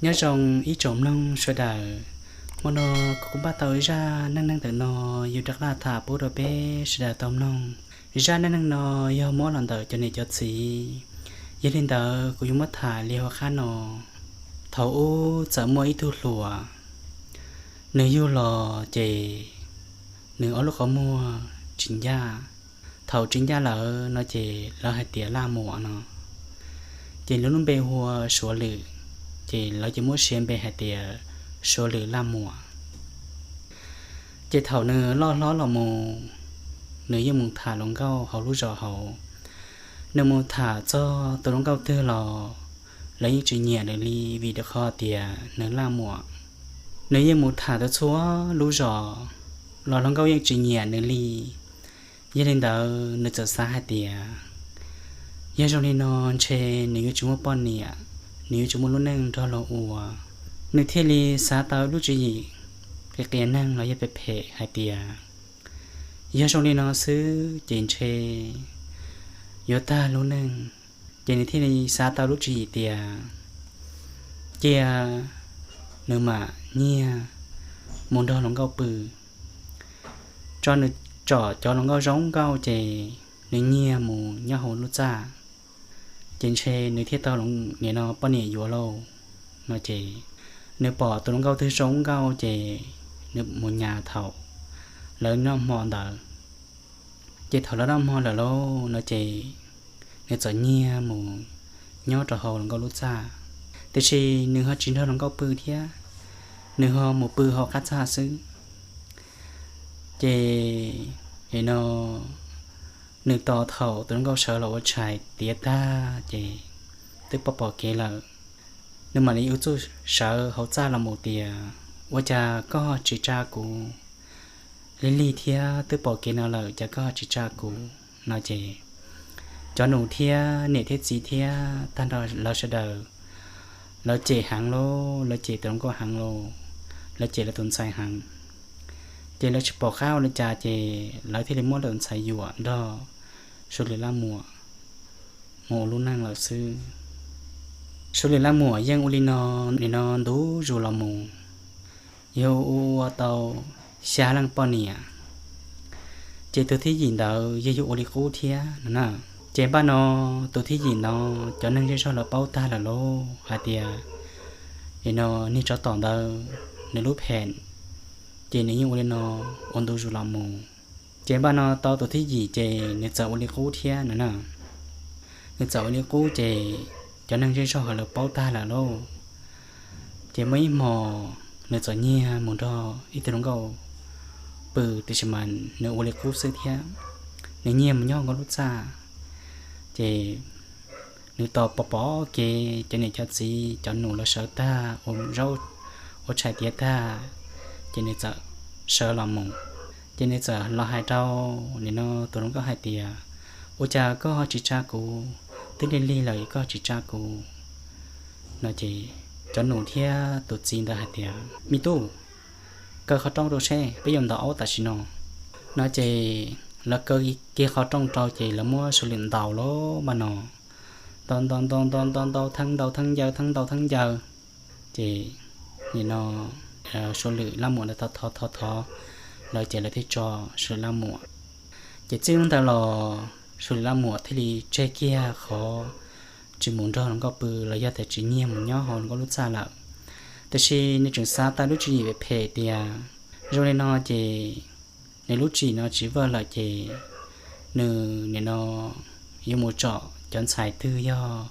Nyob zoo ib tsoom mloog sawv daws, hmo no kuv kuj npaj tau zaj neej neeg ntawm no yuav rov qab tham pub rau peb sawv daws tau mloog. Zaj neej neeg no yog muab los ntawm cov niam cov txiv, yog li ntawd kuv yuav muab tham li hauv qab no. Thaum ub txawm muaj ib tug hluas, nws yug los ces nws ob lub qhov muag tsis ncaj. Thaum tsis ncaj lawm no ces lawv hais tias laj muam no, ces nws lub npe hu ua Suav Lwm, ces lawv cia muab siv npe hais tias Suav Lwm laj muam. Ces thaum nws loj hlob los mus, nws yeej mus tham hluas nkauj hauv lub zos hauv. Nws mus tham txog tus hluas nkauj twg los lawv yeej tsis nyiam nws li, vim rau qhov tias nws laj muam. Nws yeej mus tham tau txhua lub zos los hluas nkauj yeej tsis nyiam nws li. Yog li ntawd nws txawm xav hais tias yog zoo li no ntshe nws yuav tsis muaj poj niam, nws yuav tsis muaj lub neej nrog luag ua. Nws thiaj li xav tau lub tswv yim qias qias neeg los yog phem phem hais tias yog zoo li no xwb ces ntshe yuav tag lub neej. Ces nws thiaj li xav tau lub tswv yim tias cia nws mam nyiag mus nrog hluas nkauj pw, tso nws tsom cov hluas nkauj zoo nkauj ces nws nyiag mus nyob hauv lub txaj, ces ntshe nws thiaj tau nim no poj niam yuav lauj. No ces nws pom tus hluas nkauj twg zoo nkauj ces nws mus nyas thaum lawv noj hmo ntawd. Ces thaum lawv noj hmo lawm lauj no ces nws txawm nyiag mus nyob rau hauv hluas nkauj lub txaj, tiam sis nws ho tsis nrog hluas nkauj pw thiab, nws ho mus pw hauv qab txaj xwb. Ces nim no nws tos thaum tus hluas nkauj sawv los ua tshais tiav tag ces twb pom pom kev lawm. Nws mam li ua txuj sawv hauv txaj los mus tias ua cas koj tsis tsa kuv? Lig lig thiab twb pom kev no lawm cas koj tsis tsa kuv? No ces cov nus thiab niam thiab txiv thiab tag nrho lawv sawv daws, lawv cem heev lauj, lawv cem tus hluas nkauj heev lauj, lawv cem lawv tus ntxhais heev. Ces lawv tsis pom qab ua li cas ces lawv thiaj li muab lawv tus ntxhais yuam nrog Suav Lwm laj muam mus ua lub neej lawm xwb. Suav Lwm laj muam yeej ua li no, nim no ntu zus los mus yog ua tau xya leej poj niam, ces tus thib yim ntawd yog yug ua li qub thiab no na. Ces npaj no tus thib yim no cov neeg zej zog lawv paub tag lawm lauj hais tias nim no niag tsov tom ntawd nws lub phem, ces nws yeej ua li no ua ntu zus los mus. Ces npaj no tau tus thib yim ces nws txawm ua li qub thiab no na. Nws txawm ua li qub ces cov neeg zej zog lawv paub tag lawm lauj. Ces muaj ib hmo nws txawm nyiag mus nrog ib tug hluas nkauj pw, tiam sis mas nws ua li qub xwb thiab, nws nyiag mus nyob hauv nkauj lub txaj. Ces nws tos pom pom kev cov niam cov txiv cov nus lawv sawv tag ua zaub ua tshais tiav tag, ces nws txawm sawv los mus. Ces nws txawm los hais rau nim no tus hluas nkauj hais tias, ua cas koj ho tsis tsa kuv? Twb lig lig lawm koj tsis tsa kuv? No ces cov nus thiab tus txiv ntawd hais tias, me tub, kaw qhov rooj rau seb peb yuav ntaus aub tam sim no. No ces lawv kaw kiag qhov rooj rau ces lawv muab Suav Lwm ntaus lauj npaj no, ntaus ntaus ntaus ntaus ntaus ntaus theeb ntaus theeb ncaws theeb ntaus theeb ncaws. Ces nim no Suav Lwm laj muam ntawd thov thov thov thov lawv ces lawv thiaj tso Suav Lwm laj muam. Ces txij hnub ntawd los Suav Lwm laj muam thiaj li tseg kiag qhov tsis mus nrog hluas nkauj pw los yog tias tsis nyiag mus nyob hauv hluas nkauj lub txaj lawm. Tiam sis nws tseem xav tau lub tswv yim phem phem tias zoo li no ces nws lub tswv yim no tsis vaj lawm ces nws nim no yuav mus tsom cov ntxhais twg yog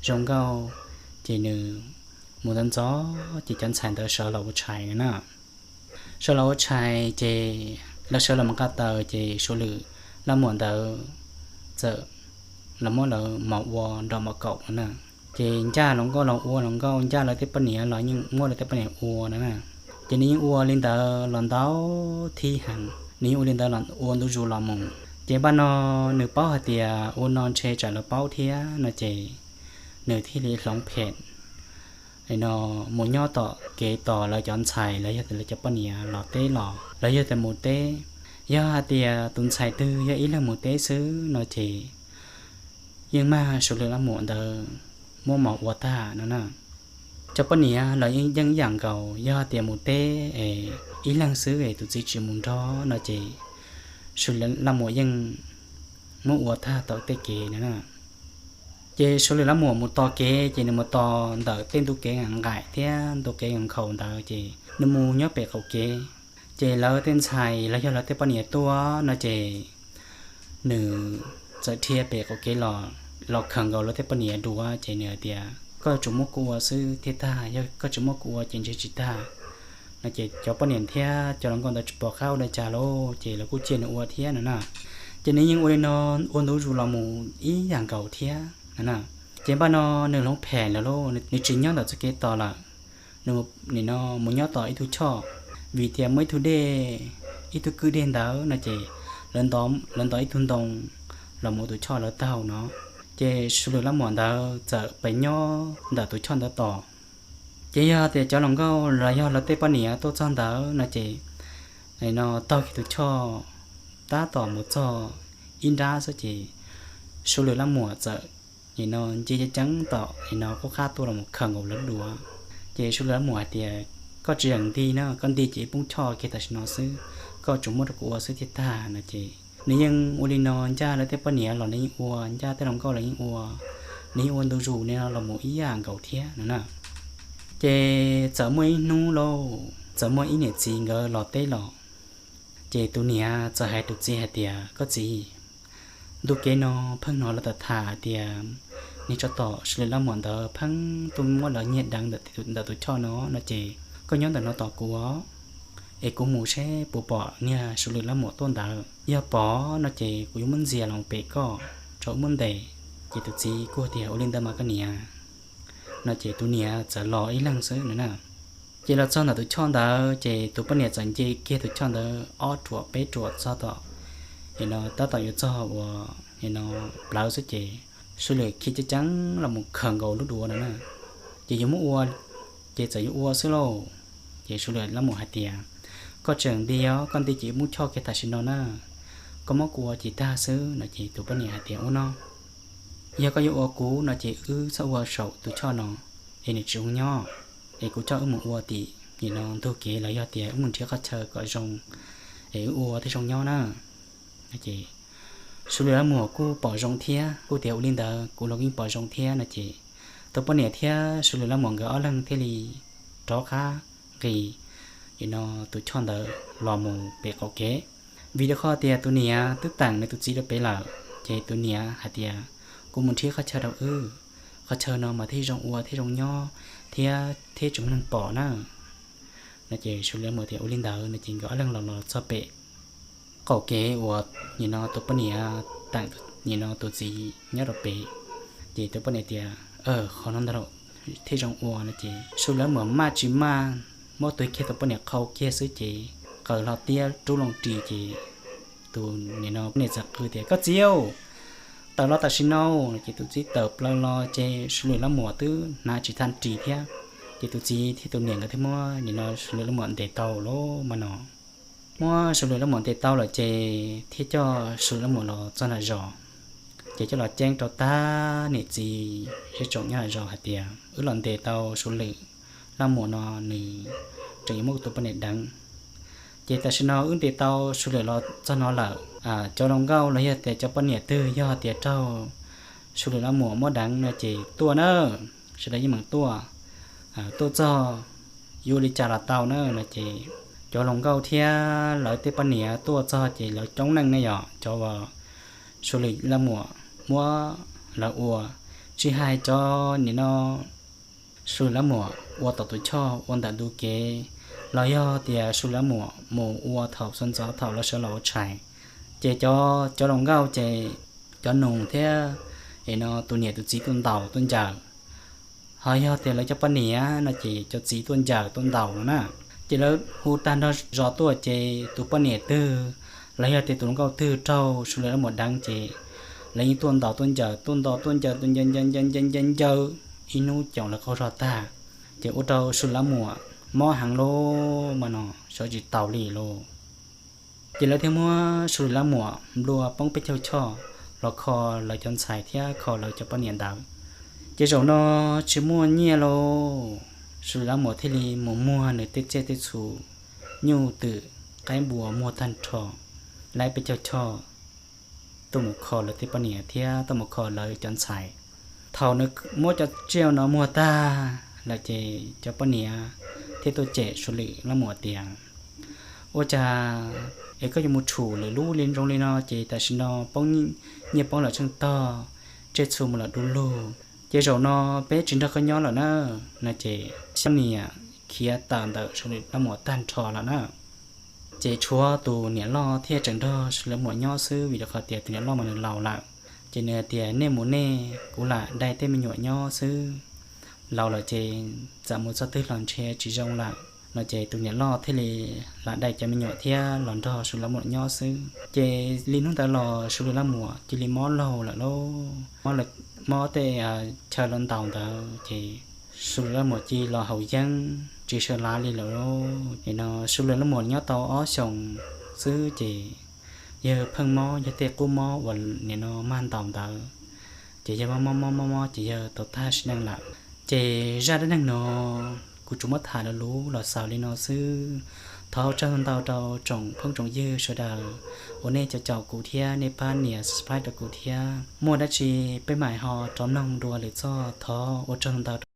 zoo nkauj, ces nws mus ntxov ntxov ces cov ntxhais ntawd sawv los ua tshais na. Sawv los ua tshais ces lawv sawv los mus nqa taws ces Suav Lwm laj muam ntawd txawm los muab lawv mos ua nrog mos kaum no na. Ces ncaj hluas nkauj los ua hluas nkauj, ncaj lawv tej poj niam los yeej muab lawv tej poj niam ua no na. Ces nws yeej ua li ntawd los ntau thib heev, nws yeej ua li ntawd los ua ntu zus los mus. Ces npaj no nws paub hais tias ua no ntshe tsam lawv paub thiab no ces nws thiaj li hloov phem no mus nyob tom kev tos lawv cov ntxhais los yog tias lawv cov poj niam los teb los los yog tias mus teb. Yog hais tias tus ntxhais twg yog ib leeg mus teb xwb no ces yeej mag Suav Lwm laj muam ntawd muab mos ua tag no na. Cov poj niam los yeej ib yam nkaus, yog tias mus teb es ib leeg xwb es tus txiv tsis mus nrog no ces Suav Lwm Laj Muam yeej muab ua tag tau tej kev no na. Ces Suav Lwm Laj Muam mus tos kev ces nws mus tos ntawm tej ntu kev nqaim thiab ntu kev nkhaus ntawd ces nws mus nyob pem qaum kev. Ces lawv tej ntxhais los yog lawv tej poj niam tuaj no ces nws txawm dhia pem qaum kev los, los khaws nkaus lawv tej poj niam dua ces nws hais tias, koj tsuas muab kuv ua xwb thiaj tag, yog koj tsis muab kuv ua ces ntshe tsis tag no ces cov poj niam thiab cov hluas nkauj ntawd tsis pom qab ua li cas lauj, ces lawv kuj cia nws ua thiab no na. Ces nws yeej ua li no ua ntu zus los mus ib yam nkaus thiab no na. Ces npaj no nws hloov phem lawm lauj, nws tsis nyob ntawm txoj kev tos lawm, nws nim no mus nyob tom ib tug choj, vim tias muaj ib tug dej, ib tug kwj dej ntawd no ces lawv ntov ib tug ntoo los mus tus choj lawv taug no. Ces Suav Lwm Laj Muam ntawd txawm pes nyob ntawm tus choj ntawd tos. Ces yog tias cov hluas nkauj los yog lawv tej poj niam tuaj txog ntawd no ces no taug kiag tus choj tab tom mus txog ib nrab xwb ces Suav Lwm Laj Muam txawm nim no nce ceev ceev tom nim no qub qab tuaj los mus khaws nkaus lawv dua. Ces Suav Lwm Laj Muam hais tias, koj tsis yeem nti na, koj nti ces ib poob choj kiag tam sim no xwb, koj tsuas muab rau kuv ua xwb thiaj tag no ces nws yeej ua li no, ncaj lawv tej poj niam los nws yeej ua, ncaj tej hluas nkauj los yeej ua, nws yeej ua ntu zus li no los mus ib yam nkaus thiab no na. Ces txawm muaj ib hnub lauj, txawm muaj ib niam txiv nkawd los teb los. Ces tus niam txawm hais tus txiv hais tias, koj txiv, ntu kev no pheej hnov lawv tham hais tias niag tsov tom Suav Lwm Laj Muam ntawd pheej tuaj muab lawv nyiag deev ntawm tus choj no no ces koj nyob ntawm no tos kuv os, es kuv mus seb puas pom niag Suav Lwm Laj Muam tuaj ntawd. Yog pom no ces kuv yuav muab ntxias los pem koj rau wb muab ntes. Ces tus txiv kuj tias, ua li ntawd mas koj niam no ces tus niam txawm los ib leeg xwb no na. Ces los txog ntawm tus choj ntawd ces tus poj niam txawm nce kiag tus choj ntawd ob ruam peb ruam txog tom, nim no tab tom yuav txog uas nim no plawv xwb ces Suav Lwm Laj Muam khiav ceev ceev los mus khaws nkaus lub duav no na. Ces yuav muab ua, ces txawm yuav ua xwb lauj. Ces Suav Lwm Laj Muam hais tias, koj tseem nti os, koj nti ces ib poob choj kiag tam sim no na, koj muab kuv ua ces tag xwb no ces tus poj niam hais tias, ua no, yog koj yuav ua kuv no ces wb txhob ua saum tus choj no, es nws tsis zoo nyob, es kuv coj wb mus ua tim nim no ntug kev los yog tias wb mus nrhiav qhov chaw kom zoo, es wb ua thiaj zoo nyob na. Ces Suav Lwm Laj Muam kuj pom zoo thiab, kuj tias, ua li ntawd kuv los yeej pom zoo thiab no ces tus poj niam thiab Suav Lwm Laj Muam nkawd ob leeg thiaj li rov qab nqis nim no tus choj ntawd los mus pem qaum kev. Vim rau qhov tias tus niam twb teem nws tus txiv rau pem lawm, ces tus niam hais tias, kuv mus nrhiav qhov chaw rau wb, qhov chaw no mas thiaj zoo ua thiaj zoo nyob thiab thiaj tsis muaj neeg pom na. No ces Suav Lwm Laj Muam tias, ua li ntawd no ces nkawd ob leeg los los txog pem qaum kev uas nim no tus poj niam teem nim no tus txiv nyob rau pem. Ces tus poj niam tias, qhov no ntag thiaj zoo ua no ces Suav Lwm Laj Muam maj tsis maj muab tus kiag tus poj niam qhau kiag xwb ces qaws hlo tiab rub loo ris ces tus nim no poj niam txawm qw tias, koj txiv, tawm los tam sim no no ces tus txiv tawm plaws los ces Suav Lwm Laj Muam twb hnav tsis tag ris thiab. Ces tus txiv thiab tus niam nkawd thiaj muab nim no Suav Lwm Laj Muam ntes tau lawm mas no. Muab Suav Lwm Laj Muam ntes tau lawm ces thiaj coj Suav Lwm Laj Muam los txog nram zos. Ces coj los ceeb rau tag niam txiv zej tsoom nyob nram zos hais tias, wb los ntes tau Suav Lwm Laj Muam no, nws tseem yuav muab kuv tus poj niam deev. Ces tam sim no wb ntes tau Suav Lwm los txog no lawm, cov hluas nkauj los yog tias cov poj niam twg yog tias raug Suav Lwm Laj Muam muab deev no ces tuaj na, sawv daws yeej meem tuaj, tuaj txog yuav ua li cas los tau na no ces cov hluas nkauj thiab lawv tej poj niam tuaj txog ces lawv coob leej ne yom, cov uas Suav Lwm Laj Muam muab lawv ua, tsis hais cov nim no Suav Lwm Laj Muam ua tom tus choj ua ntawm ntug kev, los yog tias Suav Lwm Laj Muam mus ua thaum sawv ntxov thaum lawv sawv los ua tshais. Ces cov, cov hluas nkauj ces cov nus thiab nim no tus niam tus txiv tuaj ntaus tuaj ncaws, ho yog tias lawv cov poj niam no ces cov txiv tuaj ncaws tuaj ntaus no na. Ces lawv hu tag nrho zos tuaj ces tus poj niam twg los yog tias tus hluas nkauj twg raug Suav Lwm Laj Muam deev ces lawv yeej tuaj ntaus tuaj ncaws, tuaj ntaus tuaj ncaws, tuaj ncaws ncaws ncaws ncaws ncaws ncaws ib hnub caum lawv qaug zog tag, ces ua rau Suav Lwm Laj Muam mob heev lauj mas no, sawv tsis taus li lauj. Ces lawv thiaj muab Suav Lwm Laj Muam nplua poob peb caug choj los kho lawv cov ntxhais thiab kho lawv cov poj niam ntawd. Ces zaum no tsis muaj nyiaj lauj, Suav Laj Muam thiaj li mus muag nws tej tsiaj tej txhu, nyuj twm, qaib npua muag tag nrho, laib peb caug choj tuaj mus kho lawv tej poj niam thiab tuaj mus kho lawv cov ntxhais. Thaum nws muab cov tsiaj no muag tag lawm ces cov poj niam thiaj tuaj cem Suav Laj Muam tias, Ua cas es koj yuav mus tshum lwm lub li zoo li no ces tam sim no poob nyiaj poob lawm tsheej tog, tsiaj txhu mus lawm du lug, ces zaum no peb tsis nrog koj nyob lawm na. No ces poj niam khiav tawm ntawm Suav Laj Muam tag nrho lawm na. Ces tshuav tus niam loj thiaj tseem nrog Suav Laj Muam nyob xwb, vim rau qhov tias tus niam loj mas nws laus lawm. Ces nws hais tias, Nej mus nej, kuv lam dai tej me nyuam nyob xwb, laus lawm ces txawm mus txog twg los ntshe tsis zoo lawm. No ces tus niam loj thiaj li lam dai cov me nyuam thiab los nrog Suav Laj Muam nyob xwb. Ces li hnub ntawd los Suav Laj Muam cia li mob laug lawm lauj. Mob tej chaw los ntaus ntawd ces Suav Laj Muam cia li los haus yeeb tsis sawv lav li lawm lauj. Nim no Suav Laj Muam nyob tau ob xyoos xwb ces yawg pheej mob, yawg tej qub mob uas nim no mag ntaus ntawd, ces yawg mob mob mob mob ces yawg tau tag sim neej lawm. Ces zaj dab neeg no kuv tsuas muab tham luv luv los xaus li no xwb. Thov ua tsaug ntau rau tsoom phooj tsoom ywg sawv daws uas nej caum caum kuv thiab nej pab nias subscribe rau kuv thiab. Muaj dab tsi peb mam ho rov mloog dua lwm txoj, thov ua tsaug ntau.